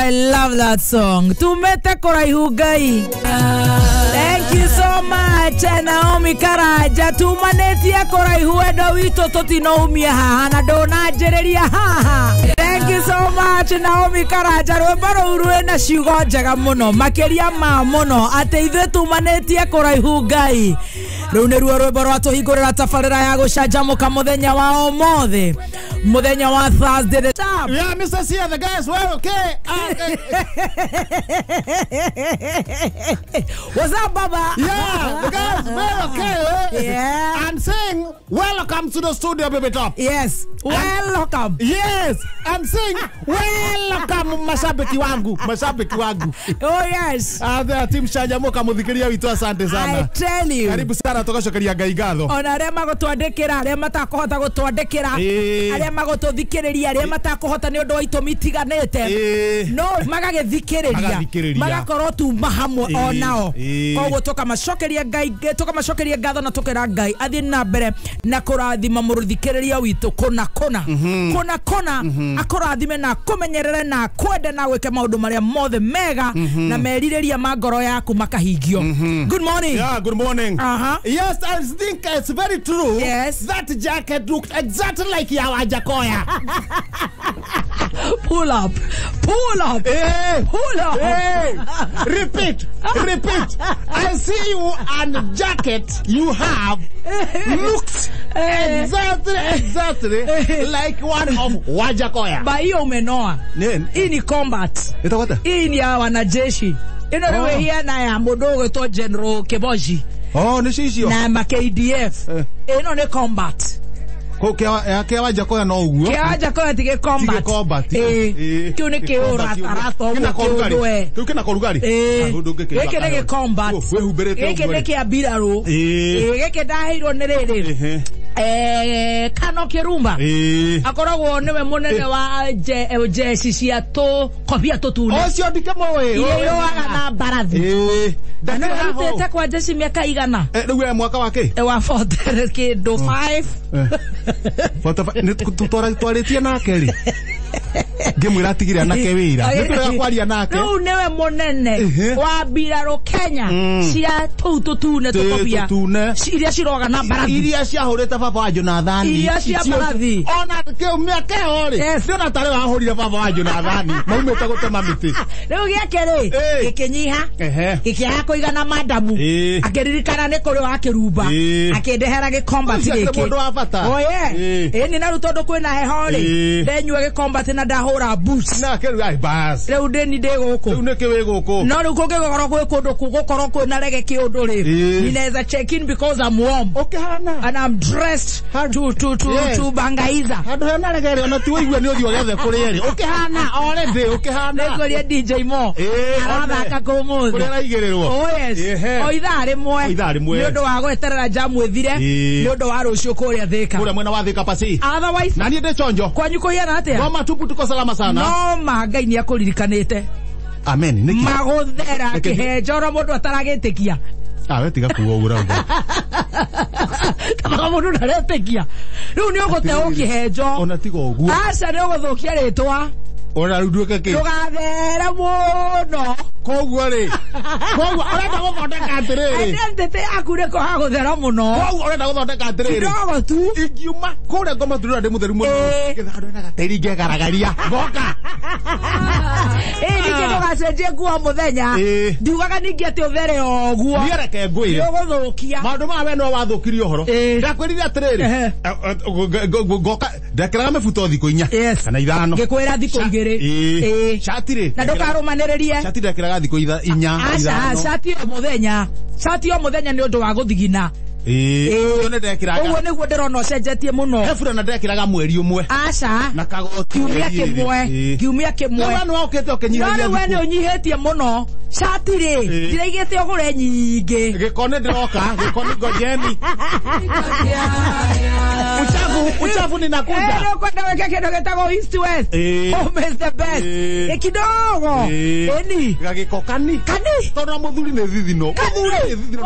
I love that song. Tumete kuraihu Ngai. Thank you so much, Naomi Karaja. Tumanetie kuraihu wendo witũ tũtinoumia haha na ndũnanjĩrĩria haha. Thank you so much, Naomi Karaja. Rwĩmbo rũu rwĩna ciugo njega mũno, makĩria ma mũno atĩ ithuĩ tumanĩtie kũraihu Ngai. Rũu nĩruo rwĩmbo rwa tũhingũrĩra tabarĩra ya gũcanjamũka mũthenya wa ũmũthĩ, mũthenya wa Thursday the top. Yeah, Mr. Sia, the guys were okay. What's up, Baba? Yeah, the guys were okay. Yeah. I'm saying, welcome to the studio, baby top. Yes, welcome. Yes, I'm saying, welcome, mashabiki wangu. Mashabiki wangu. Oh, yes. The team Canjamũka mũthikĩria witũ, asante sana. I tell you. Karibu sana tũgacokeria Ngai ngatho. Ona arĩa magũtwandĩkĩra, arĩa matakũhota gũtwandĩkĩra, arĩa magũtũthikĩrĩria, arĩa matakũhota nĩ ũndũ wa itũmi itiganĩte, no magagĩthikĩrĩria, magakorwo tuma hamwe onao. Koguo tũkamacokeria Ngai, tũkamacokeria ngatho na tũkera Ngai athiĩ na mbere na kũrathima mũthikĩrĩria witũ kũna kũna kũna kũna, akũrathime na akũmenyerere na akwende na gwĩke maũndũ marĩa mothe mega na merirĩria ma ngoro yaku makahingio. Good morning. Yeah, good morning. Yes, I think it's very true. Yes. That jacket looked exactly like ya Wajackoyah. Pull up. Pull up. Hey. Pull up. Hey. Repeat. Repeat. I see you and jacket you have looks exactly like one of Wajackoyah. Ba hiyo umenoa. Hii ni combat. Hii ni ya wanajeshi. Ino ni wehia na ya mũndũ ũgwĩtwo General Keboji. Oh, nĩ cicio. Na ma KDF. Ino ni combat. Ko kia Wajackoyah no ũguo. Kia Wajackoyah ti gĩ combat. Ti gĩ combat. Kĩu nĩ kĩũratarato ũguo kĩũndũ. Kĩu kĩna korugarĩ. Gĩkĩ nĩ gĩ combat. Wĩhumbĩrĩte ũguo. Gĩkĩ nĩ kĩa mbirarũ. Gĩkĩ ndaheirwo nĩ rĩrĩ. Kano Kirumba. Akoragwo niwe munene wa jeshi cia tũkobia tũtune. Ũcio ndikĩmũĩ. Iria irũaga na mbarathi. Ndarutĩte kwa jeshi mĩaka igana. Rĩu e mwaka wa kĩ? Wa 40 kĩndũ 5. Twarĩtie nake rĩ. Ngĩmwĩra atigire anake wĩra. Nĩtũrega kwaria nake. Rĩu nĩwe mũnene wa mbirarũ Kenya cia tũu tũtune tũkobia. Iria ciroga na mbarathi. Iria ciahũrĩte baba wa Jonathani. Iria cia mbarathi. Ona kĩu mĩaka ĩyo rĩ. Ndĩona tarĩ wahũrire baba wa Jonathani. Maumĩte gũtema mĩtĩ. Rĩu gĩake rĩ gĩkĩnyiha. Gĩkĩaga kũigana madamu. Akĩririkana nĩ kũrĩ wa Kĩrumba. Akĩndehera gĩkombat gĩkĩ. Mũndũ wa bata. Oh yeah. Ĩni na rĩu tondũ kwĩna heho rĩ. Ndenyua gĩkombat na ndahũra boots. Na kĩrĩa ai bas. Rĩu ndĩni ndĩ gũkũ. Rĩu nĩkĩ wĩ gũkũ? No rĩu kũngĩgũkorwo gwĩ kũndũ gũkorwo kwĩna rege kĩũndũ rĩ. Ninaweza check in because I'm warm. Ũkĩhana. And I'm dressed to bangaiza. Handũ hena rege rĩ ona ti wĩigua nĩ ũthiĩ ũgethe kũrĩa rĩ. Ũkĩhana already ũkĩhana. Nĩngũria DJ Mo. Arathaka kũmũthĩ. Kũrĩa araigĩrĩrwo. Oh yes. O ithaa rĩmwe. O ithaa rĩmwe. Nĩ ũndũ wa gweterera jamu ĩthire. Nĩ ũndũ wa rũciũ kũrĩa Thĩka. Kũrĩa mwena wa Thĩka pasi. Otherwise. Na niĩ ndĩ chonjo. Kwanyu kũhiana atĩa? Ngoma tupu tuko salama sana. No ma Ngai nĩ akũririkanĩte. Amen. Nĩkĩ? Magũthera kĩhenjo oro mũndũ ataragĩtĩkia. Ah, we tiga kuga ũguo ũrauga. Kama mũndũ ndaretĩkia. Rĩu nĩ ũgũteo kĩhenjo. Ona tiga ũguo. Aca nĩ ũgũthũkia rĩtwa. Ona rĩu nduĩke kĩ? Ndũgathere mũno. Koguo rĩ. Koguo ũrenda gũthondeka atĩrĩrĩ. Identity yaku nĩ kũhaga gũthera mũno. Koguo ũrenda gũthondeka atĩrĩrĩ. Kidogo tu. Ingiuma kũrĩa ngoma tũrĩa ndĩ mũtheru mũno. Ngetha handũ hena gatĩri ngegaragaria. Ngoka. Ningĩ ndũgacenjie nguo mũthenya. Ndiugaga ningĩ atĩ ũthere o ũguo. Niĩ reke ngwĩre. Nĩ ũgũthũkia. Maũndũ maya we no wathũkirie ũhoro. Ndakwĩrire atĩrĩrĩ. Ngoka ndekĩraga mĩbuto thikũ inya. Kana ithano. Ngĩkwĩra thikũ igĩrĩ. Shati rĩ. Na ndũkarũmanĩrĩrie. Shati ndekĩraga thikũ inya. Aca, shati o mũthenya. Shati o mũthenya nĩ ũndũ wa gũthigina. Ũguo nĩ ndekĩraga. Ũguo nĩguo ndĩrona ũcenjetie mũno. He burana ndekĩraga mweri ũmwe. Aca. Na kagoti. Kiumia kĩmwe. Kiumia kĩmwe. Rĩu we nĩwokĩte ũkĩnyihagia thikũ. No rĩu we nĩ ũnyihĩtie mũno. Shati rĩ, ndiraigĩte ũgũre nyingĩ. Gĩko nĩ ndĩroka, gĩko nĩ ngojeni. Uchafu, uchafu ninakuja. Nĩ ũkwenda wĩke kĩndũ gĩtagwo East West. Home is the best. Kidogo. Ĩni. Gagĩko kani. Kani. Tondũ mũthuri nĩ thithino. Mũthuri nĩ thithino.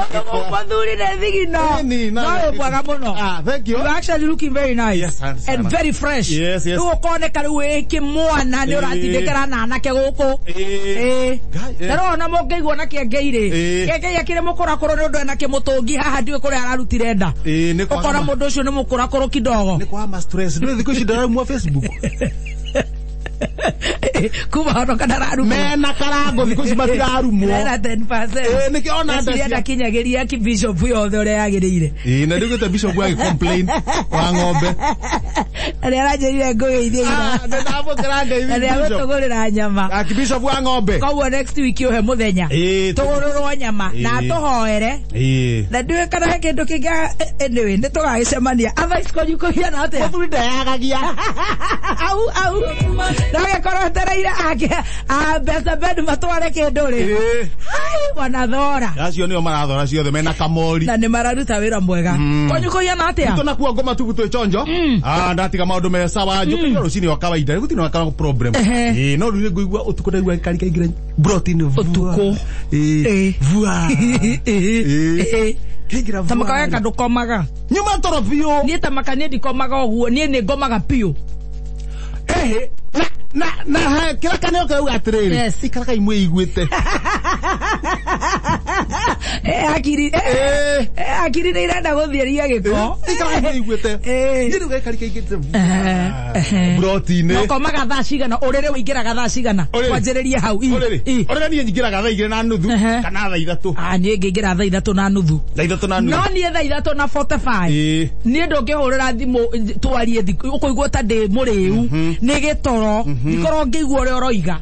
Mũthuri nĩ thigino. Ĩni, No wĩ mwega mũno. Ah, thank you. You are actually looking very nice. Yes, asante and sana. very fresh. Yes, yes. Rĩu ũkoneka rĩu wĩ kĩmwana nĩ ũratindĩkĩra na anake gũkũ. Ĩĩ. Ĩĩ. Ngai, Na rĩu ona mũngĩigua na kĩengei rĩ. Ĩĩ. Kĩengei akĩrĩ mũkũrakũrũ nĩ ũndũ ena kĩmũtũngi haha ndiũĩ kũrĩa ararutire nda. Ĩĩ, nĩ kwaga Ũkona mũndũ ũcio nĩ mũkũrakũrũ kidogo. Nĩ kwa ma stress. Ndũĩ thikũ ici ndaraumwo Facebook. Kuma honoka ndararumwo. Mena karango thikũ ici matirarumwo. Ena 10%. Ĩĩ, nĩkĩo ona Eciria ndacia. ndakinyagĩria kibishop yothe ũrĩa yagĩrĩire. Ĩĩ, na ndĩgwĩte bishop agĩ complain wa ng'ombe. Na nĩ aranjĩrire ngũgeithie ira. Ah, nĩndamũkĩra ngeithi Na nĩ bishop. agũtũgũrĩra nyama. Archbishop wa ng'ombe. Koguo next week ũhe mũthenya. Ĩĩ, Tũgũrĩrwo nyama na Ĩĩ. atũhoere. Ĩĩ. Na ndiũĩ kana he kĩndũ kĩngĩ anyway nĩ tũgagĩcemania. Otherwise kwanyu kũhiana atĩa? Mũthuri ndeyagagia. Au au. Na gĩkorwo etereire ake a mbeca bed matware kĩndũ rĩ. Ĩĩ. Hai wanathora. Acio nĩo marathora ciothe mena kamori. Na nĩ mararuta wĩra mwega. Kwanyu kũhiana atĩa? Tũ nakuo ngoma tubu twĩ chonjo. Ah, ndatiga maũndũ me sawa njũkĩra rũcinĩ o kawaida. Gũtirĩ na ka problem. Ehe. Ĩĩ, no rĩu nĩngũigua ũtukũ ndaigua gĩkari kaingĩra broti-inĩ. Vua. Ũtukũ. Ĩĩ. Ĩĩ. Vua. Ĩĩ. Ĩĩ. Kaingĩra Ta vua. maka weka ndũkomaga. Nyuma toro biũ. Niĩ ta maka niĩ ndikomaga ũguo niĩ nĩ ngomaga biũ. Ehe. Na na na kĩrĩa kaneo kĩrauga atĩrĩrĩ. Yes. Ikaragai mwĩiguĩte. Hakiri Ĩĩ. hakiri nĩ irenda gũthieria gĩko. Ikaragai mwĩiguĩte. Ĩĩ. Niĩ rĩu gĩkari kaingĩrĩte Ehe, ehe. broti-inĩ. Na ũkomaga thaa cigana ũrĩrĩ ũingĩraga thaa cigana Ũrĩrĩ. kwanjĩrĩria hau i Ũrĩrĩ. i. Ũrĩrĩ niĩ nyingĩraga thaa igĩrĩ na nuthu Ehe. kana thaa ithatũ. Ah, niĩ ngĩingĩra thaa ithatũ na nuthu. Thaa ithatũ na nuthu. No niĩ thaa ithatũ na 45. Ĩĩ. Niĩ ndũngĩhũrĩra thimũ twarie ũkũigua ta ndĩ mũrĩu nĩ gĩtoro ndikorwo ngĩigua ũrĩa ũroiga.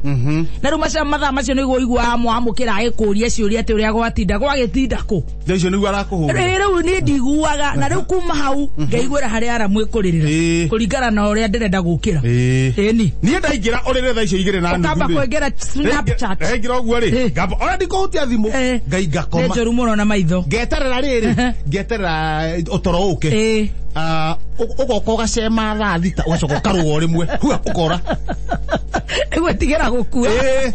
Na rĩu macio mathaa macio nĩguo ũiguaga mwamũkĩra agĩkũria ciũria atĩ ũrĩa gwatinda gwagĩtinda kũ. Thaa icio nĩguo arakũhũra. Rĩ rĩu niĩ ndiguaga na rĩu kuma hau ngaiguĩra harĩa aramu ĩkũrĩrĩra Ĩĩ. kũringana na ũrĩa ndĩrenda gũkĩra. Ĩĩ. Ĩni. Niĩ ndaingĩra ũrĩrĩ thaa icio igĩrĩ na nuthu. Ũkamba rĩ. kũingĩra Snapchat. Ndaingĩra ũguo rĩ. Ĩĩ. Ngamba ona ndikũhutia thimũ. Ĩĩ. Ngai Nĩ ngakoma. njũru mũno na maitho. Ngeterera rĩrĩ. Ngeterera ũtoro ũke. Ĩĩ. Ah, ũgoka ũgacema thaa thita ũgacoka ũkarũga o rĩmwe. Hua ũkora. Gwĩtigĩra gũkua. Ĩĩ.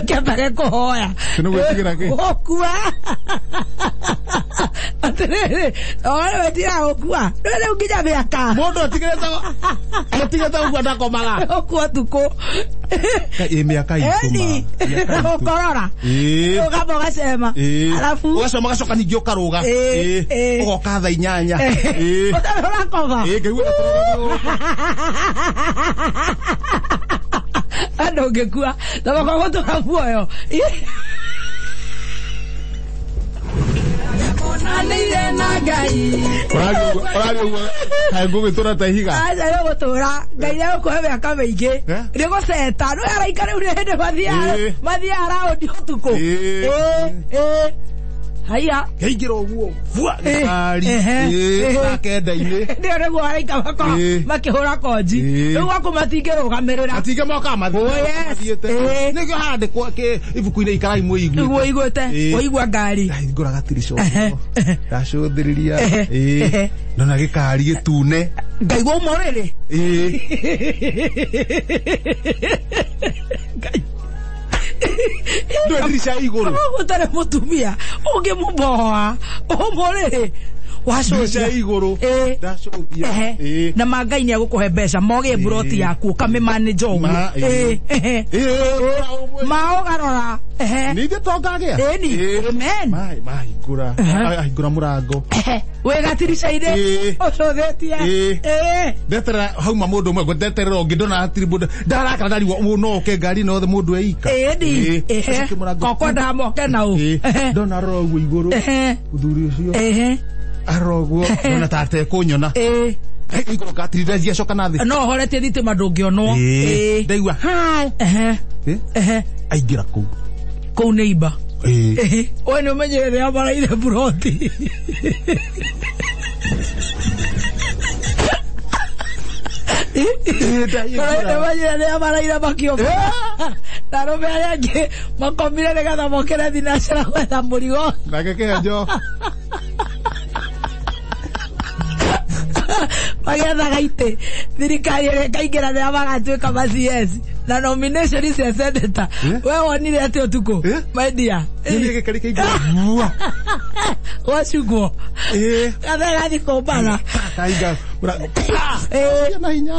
Kĩambage kũhoya. Nĩ gwĩtigĩra kĩ? Gũkua. Atĩrĩrĩ, oe wĩtigĩra gũkua. Rĩu rĩu nginya mĩaka. Mũndũ atigĩrĩte atigĩte ũguo ndakomaga. Gũkua ũtukũ. Ĩ mĩaka itũ ma. Ĩni. Mĩaka itũ. Ũkorora. Ĩĩ. Ũkamba ũgacema. Ĩĩ. Arabu. Ũgacema ũgacoka ningĩ ũkarũga. Ĩĩ, Ĩĩ. ĩĩ. Ũgoka thaa inyanya. Ĩĩ. Ũtarĩ ũrakoma. Ĩĩ, ngaigua gatoro. Andũ ũngĩkua. Thamaka gũtũra muoyo. Monanĩire na Ngai. Ũrathiĩ ũguo kaĩ ngũgĩtũra ta ihiga. Aca nĩ gũtũra Ngai nĩ egũkũhe mĩaka mĩingĩ. Eh? Nĩ gũceta nĩ araika rĩu nĩ hĩndĩ mathiaga Ĩĩ. mathiaga raũndi ũtukũ. Ĩĩ. Ĩĩ, ĩĩ. Haiya. Ngaingĩra ũguo. Vua Ĩĩ. gĩkari. Ehe. Ĩĩ, Ĩĩ. thaa kenda-inĩ. Nĩo nĩguo araika makorwo Ĩĩ. makĩhũra konji. Ĩĩ. Rĩu gwaku matingĩrũgamĩrĩra. Matingĩ mokaga mathiĩte. Oh, yes. Mathiĩte. Ĩĩ. Nĩkĩo handĩkwo ibuku-inĩ ikarai mwĩiguĩte. Nĩguo ũiguĩte. Ĩĩ. Ũigua ngari. Ndahingũra gatirisha Ehe. ũguo. Ndacũthĩrĩria. Ehe. Ĩĩ. Ehe. Ndona gĩkari gĩtune. Ngaigua uma ũrĩrĩ. Ĩĩ. Ngai. Ndũĩ ndirica igũrũ. Ũguo ũtarĩ mũtumia ũngĩmũboa ũmũrĩrĩ Ndirica wacũthia. igũrũ. Ĩĩ. Ndacũthia. Ehe. Ĩĩ. Na ma Ngai nĩ egũkũhe mbeca mogĩe mburoti yaku ũkamĩmanĩnja ũguo. Ma, ĩĩ. Ĩĩ, ehe. Ĩĩ. Ma ũgarora. Ehe. Nĩ ithuĩ to ngagĩa. Ĩni. Ĩĩ. Amen. Mahingũra. Ehe. Ahingũra mũrango. Ehe. Wĩ gatirica-inĩ Ĩĩ. ũcũthĩtie. Ĩĩ. Ĩĩ. Ndeterera hauma mũndũ ũmwe ndeterera ũngĩ ndona hatirĩ mũndũ ndarakara ndarigwo ũũ no oke ngari na othe mũndũ eika. Ĩni. Ehe. Acokia mũrango. Kokwendaga moke na ũ. Ĩĩ. Ehe. Ndona arora ũguo igũrũ. Ehe. Mũthuri ũcio Ehe. arora ũguo ndona ta atekũnyona. Ĩĩ. Igũrũ gatirira ngiacoka na thĩ. No ũhoretie thitima ndũngĩonwo. Ĩĩ. Ĩĩ. Ndaigua hi. Ehe. Ĩĩ. Ehe. Aingĩra kũu. Kũu nĩ imba. Ĩĩ. Ehe. We nĩ ũmenyerere maraire buroti. Ĩĩ, ndaingĩra. Nĩmanyire maraire makĩũmba. Na arũme arĩa angĩ makomire nĩgetha mokĩre thinacara gwetha mũrigo. Nake kĩhenjo. Magĩethaga itĩ. Thirikari ĩrĩa ĩkaingĩra nĩo magatuĩka ma CS. Na nomination cia senator. We wonire atä ũtukũ? My dear. Nĩ gĩkari kĩingĩ. Wacungwo. Gathe gathi kũmbana. Kainga. Na hinya.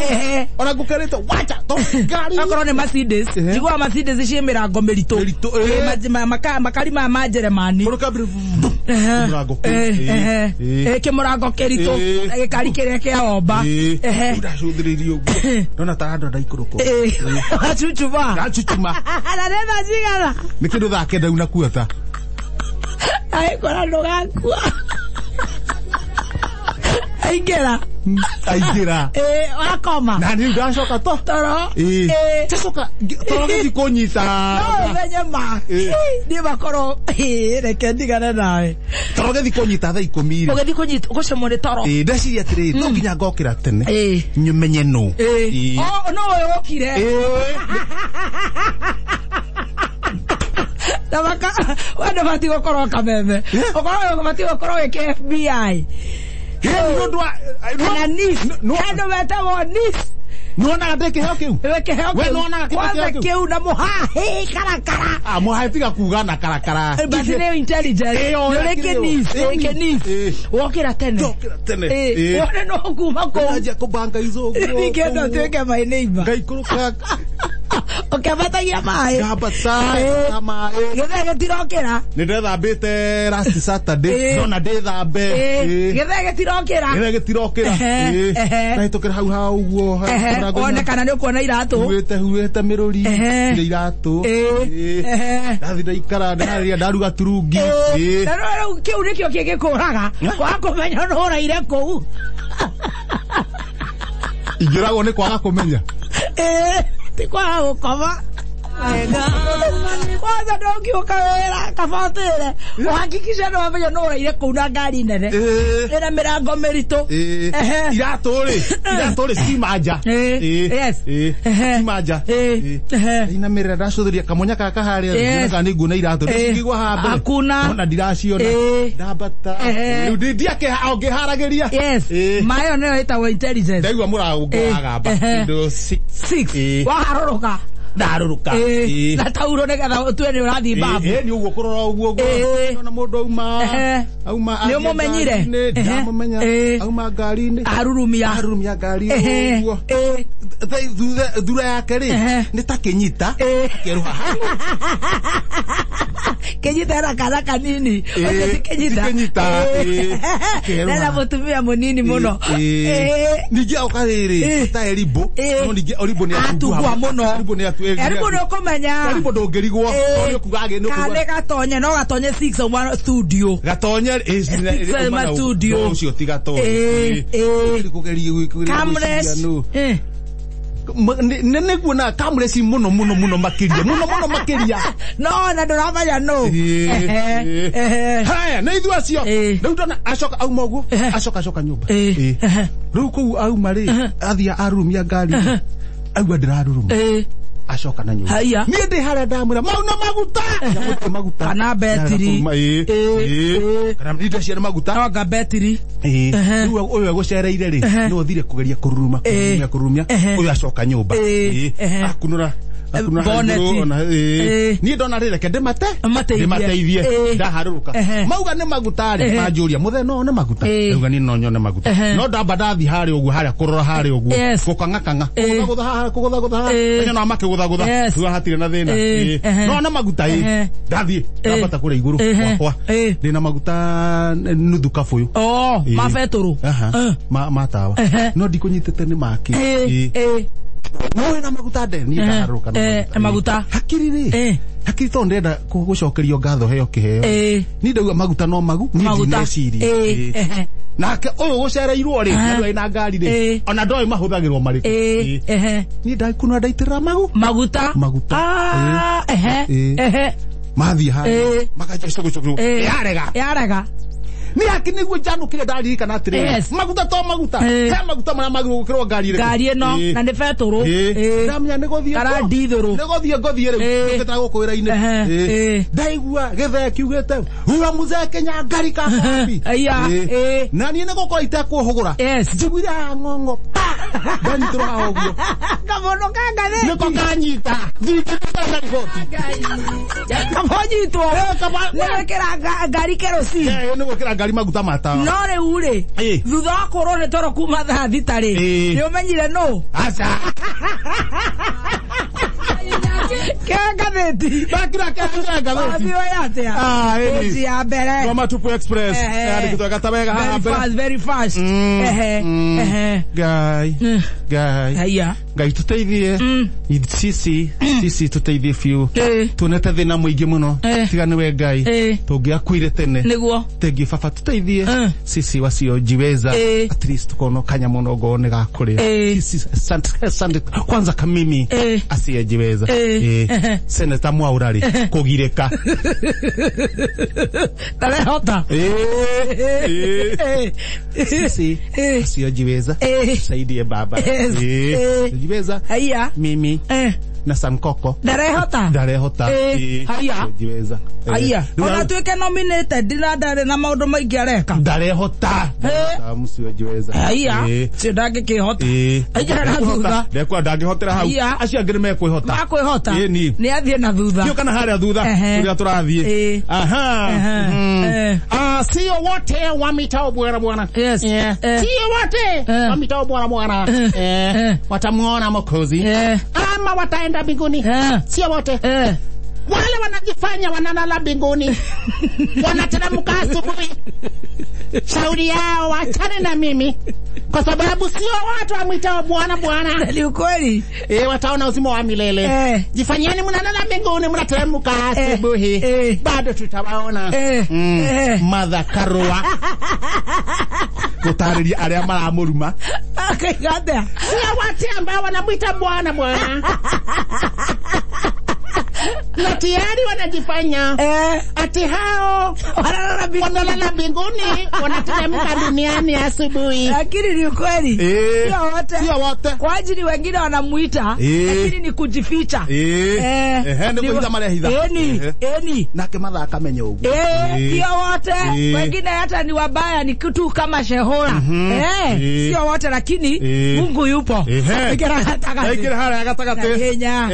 Ona ngũkerĩte wacha to ngari. Akorwo nĩ Mercedes. Njiguaga Mercedes ciĩ mĩrango mĩritũ. Makari maya ma Jeremani. Mũrango. Kĩmũrango kĩritũ. Na gĩkari kĩrĩa kĩa omba. Ndacũthĩrĩirie ũguo. Ndona ta andũ ndaikũrũka. Wachuchuma. Ndachuchuma. Na nĩ thaa cigana? Nĩ kĩndũ thaa kenda unakuata. Agĩkora ndũgakua. Aingĩra. Aingĩra. Wakoma. Na nĩ ndacoka to. Toro. Ndacoka toro gĩthiĩ kũnyita. No ũmenye ma. Niĩ makorwo reke ndigane nawe. Toro gĩthiĩ kũnyita thaa 10. Ũgĩthiĩ kũnyita gũcemwo nĩ toro. Ndeciria atĩrĩrĩ no nginya ngokĩra tene. Menye nũ. No ũyũ ũkire. Na maka we ndũbatiĩ gũkorwo kameme. Ũkorwo ũbatiĩ gũkorwo wĩ FBI. Kana NIS. Andũ metagwo NIS. Nĩwonaga ndĩ kĩheo kĩu? Wĩ kĩheo We kĩu. nĩwonaga kĩheo Kwanza kĩu? kĩu na mũhahĩ karakara. Ah, mũhahĩ tiga kuga na karakara. But nĩ intelligence. Ĩyo, Nĩ ũrĩ kĩnis. ĩyo. Ĩ kĩnis. Wokĩra tene. Ndokĩra tene. Wone no kuma kũu. Ndanjia kũbanga izo ũguo. Ningĩenda ũtuĩke my neighbor. Ngaikũrũka. Ũkĩambatagia maĩ. Ngambata maĩ. Gĩthee gĩtirokĩra. Nĩ ndethambĩte last Saturday. Ndona ndĩthambe. Gĩthee gĩtirokĩra. Gĩthee gĩtirokĩra. Ndahĩtũkĩra hau hau ũguo. Wone kana nĩ ũkuona iratũ. Huhĩte mĩrũri. Nĩ iratũ. Ndathiĩ ndaikara ndĩrarĩria ndaruga turungi. Na rĩu kĩu nĩkĩo kĩngĩkũraga. Kwaga kũmenya nũ ũraire kũu. Ingĩũragwo nĩ kwaga kũmenya. Ti kwaga gũkoma. Kwanza ndũngiũka wĩra kaba ũtĩre. Ũhakikishe nĩ wamenya nũ ũraire kũu na ngari nene. Ĩna mĩrango mĩritũ. Iratũ rĩ, iratũ rĩ ciuma nja. Yes. Ciuma nja. Inamĩrĩra ndacũthĩria kamũnya gaka harĩa Yes. kana nĩ nguona iratũ. Ndicigigwa haha mbere. Hakuna. Ona ndiraciona. Ndambata. Rĩu ndiakĩha ngĩharagĩria. Yes. Maĩ ĩyo nĩyo ĩtagwo intelligence. Ndaigua mũrango wagamba. Kĩndũ 6. 6. Waharũrũka. Ndarũrũka. Na tauro nĩgetha ũtue nĩ ũrathiĩ babu. Nĩ ũguo kũrora ũguo ũguo. Ndona mũndũ auma. Auma. Nĩ ũmũmenyire? Ndamũmenya. Auma ngari-inĩ. Arurumia. Arurumia ngari ũguo. Thura yake rĩ nĩ ta kĩnyita. Akĩerũha. Kĩnyita hena kana kanini. Ũcio ti kĩnyita. Ti kĩnyita. Nena mũtumia mũnini mũno. Ningĩ oka rĩrĩ ta Erimbo. No ningĩ Erimbo nĩ atunguha mũno. Erimbo nĩ atu. Erimbo nĩ ũkũmenya. Erimbo ndũngĩrigwo. No nĩ ũkuga nĩ ũkuga. Kana gatonye no gatonye 6 uma studio. Gatonye uma studio. Ũcio ti gatonye. Kũgeria Kamresh. Nĩ nguona Kamresh mũno mũno mũno makĩria. Mũno mũno makĩria. No na ndũramenya nũ. Haya, nĩ ithuĩ acio. Rĩu ndona acoka auma ũguo, acoka acoka nyũmba. Rĩu kũu auma rĩ, athiĩ arurumia ngari. Aigua ndĩraruruma. Acoka na nyũmba. Haiya. Niĩ ndĩ harĩa ndamwĩra mau na maguta. Nyamũ maguta. Kana betiri. Kana indo cia maguta. No anga betiri. Rĩu ũyũ egũcereire rĩ, no ũthire kũgeria kũruruma, kũrurumia, kũrurumia. Ũyũ acoka nyũmba. Akunũra. Bonnet. Niĩ ndona rĩ reke ndĩmate ndĩmateithie ndaharũrũka mauga nĩ maguta rĩ manjũria mũthee no one maguta ndauga niĩ no nyone maguta no ndamba ndathiĩ harĩa ũguo harĩa kũrora harĩa ũguo gũkang'akang'a kũgũthagũtha haha kũgũthagũtha haha nyona makĩgũthagũtha rĩu hatirĩ na thĩna no one maguta ĩ ndathiĩ ndambata kũrĩa igũrũ gwakwa ndĩna maguta nuthu kabũyũ ma betũrũ ma tawa no ndikũnyitĩte nĩ make no wĩna maguta nde niĩ ndaharũrũka na maguta hakiri rĩ hakiri tondũ ndĩrenda gũcokerio ngatho heo kĩheo niĩ ndauga maguta no magu niĩ ndineciria nake ũyũ gũcereirwo rĩ andũ ena ngari rĩ ona ndoĩ mahũthagĩrwo marĩkũ niĩ ndakunũra ndaitĩrĩra magu maguta maguta mathiĩ harĩa makanjia cũgũcũgũ yarega yarega nĩ haki nĩguo njanũkire ndaririkana atĩrĩrĩ maguta to maguta he maguta marĩa magĩrĩirwo gũkĩrwo ngari ĩrĩkũ ngari ĩno na nĩ betũrũ ndamenya nĩ gũthiĩ kana ndithũrũ nĩ gũthiĩ ngũthiĩ rĩu ngĩtaga gũkũ wĩra-inĩ ndaigua gĩthee kiugĩte huha mzee Kenya ngari kababi na niĩ nĩ gũkorwo itekũhũgũra njiguire haha ng'ong'o pa ndanyitĩrwo haha ũguo kaba Kabono ka ngathĩti. Nĩko kanyita. Thingĩtana riboti. Kabonyitwo. Nĩ gwĩkĩra ngari kerosene. Nĩ gwĩkĩra ngari maguta ma tawa. No rĩu rĩ, thutha wa kũrwo nĩ toro kuma thaa 6 rĩ, nĩ ũmenyire nũ? Aca. Ke ngathĩti. Ndakira ke ngathĩti. Wathiĩ atĩa? Ah, Page ya mbere. Kwa Matupu Express. Yandĩkĩtwo gatawega haha mbere. Very fast, very fast. Ngai. Ngai. Haya. Ngai tuteithie. Sisi, sisi tuteithie biũ. Tuonete thĩna mũingĩ mũno. Tiga nĩwe Ngai. Tũngĩakuire tene. Nĩguo. Thengiũ baba tuteithie. Sisi wasiojiweza. At least tukono kanya mũno ngoo nĩ gakũrĩa. Sisi asante, asante. Kwanza kamimi asiyejiweza. Seneta Mwaura rĩ kũgirĩka. Ndarehota. Sisi wasiojiweza. Tusaidie baba. Jiweza. Haya. Mimi na Samkoko. Ndarehota. Ndarehota. Haya. Jiweza. Haya. Ona tuike nominated na ndarĩ na maũndũ maingĩ areka. Ndarehota. Mũciojiweza. Haya. Cio ndangĩkĩhota. Aingĩra na thutha. Ndekwa ndangĩhotera hau. Acio angĩ nĩmekwĩhota. Makwĩhota. Nĩ athiĩ na thutha. Kĩo kana harĩa thutha ũrĩa tũrathiĩ. Aha. Sio wote wa mitao bwana bwana. Yes. Sio wote wa mitao bwana bwana. Watamuona Mwokozi. Ama wataenda mbinguni. Sio wote. Wale wanajifanya wanalala mbinguni. Wanateremka asubuhi. Shauri yao wachane na mimi. Kwa sababu sio watu wamwitao Bwana Bwana. Ni ukweli. Wataona uzima wa milele. Jifanyeni mnalala mbinguni, mnateremka asubuhi. Bado tutawaona. Martha Karua. Gũtarĩria arĩa maramũruma. Akaiga atĩa? Sio watu ambao wanamwita Bwana Bwana. Na tayari wanajifanya ati hao wanalala mbinguni, wanateremka duniani asubuhi. Lakini ni ukweli. Sio wote. Sio wote. Kwa ajili wengine wanamuita, lakini ni kujificha. Nĩ kwĩhitha marehitha. Eni. Nake Martha akamenya ũguo. Sio wote. Wengine hata ni wabaya, ni kitu kama Shehora. Sio wote, lakini Mungu yupo. Ikira gatagatĩ. Ikira harĩa gatagatĩ. Kenya.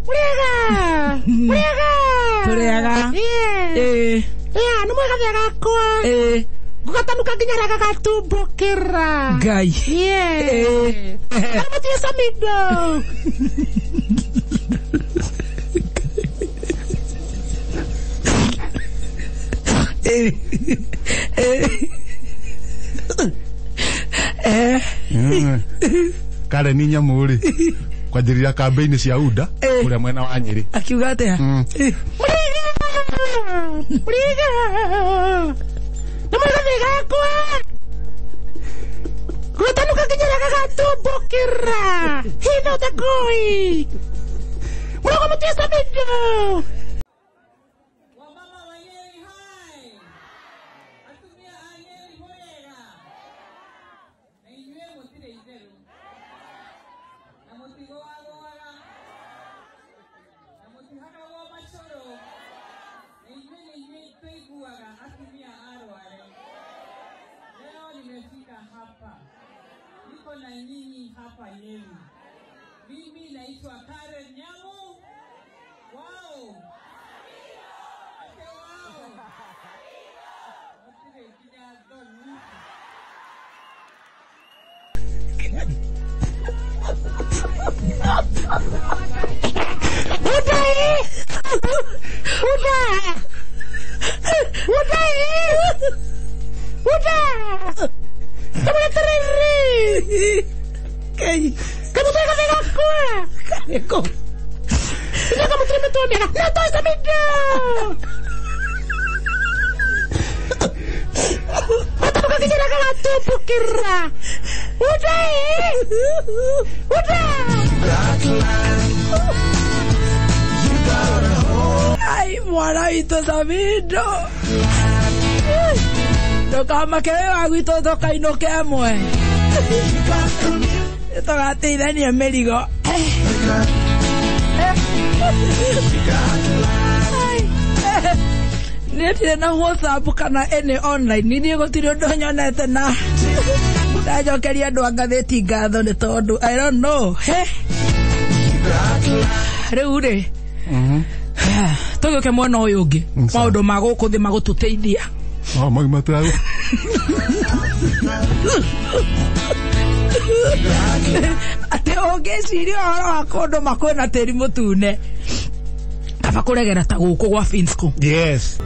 Mũrĩega. Tũrĩega. Nĩ mwega gakwa. Gũgatanuka nginya gagatumbũkĩra. Ngai. Karamatie Samido. Kare ni nyamũ rĩ kwanjĩrĩria kambĩini cia UDA kũrĩa mwena wa Nyĩrĩ. Akiuga atĩa? Mũrĩega. Mũrĩega. Nĩ mwega gakwa. Gũtanuka nginya gagatumbũkĩra. Hitho takoi. Mũrogo mũtie Samido. Wamama wa Nyeri hai. Atumia a Nyeri mũrĩega. Na inyuĩ mũtirĩ itheru. Na mũtigũagũaga. Na mũtihakagwo macũrũ. Na inyuĩ nĩ inyuĩ tũiguaga atumia a Rware. Leo nimefika hapa. Niko na nyinyi hapa Nyeri. Mimi naitwa Karen Nyamu. Wow. Ai, mwana witũ Samido. Ndũkamake wĩ wa gwitũ tũkainũke ĩmwe. Tũgateithania mĩrigo. Niĩ ndirĩ na WhatsApp kana any online, niĩ gũtirĩ ũndũ nyonete na Ndajokeria andũ a ngathĩti ngatho nĩ tondũ I don't know. He. Rĩu rĩ tũgĩũke mwena ũyũ ũngĩ, maũndũ ma gũkũ thĩ magũtũteithia. Oh, mauma tũragu. Atĩ ũngĩciria ũhoro wa kũndũ makwĩna tĩri mũtune, kaba kũregera ta gũkũ gwa Finsco. Yes.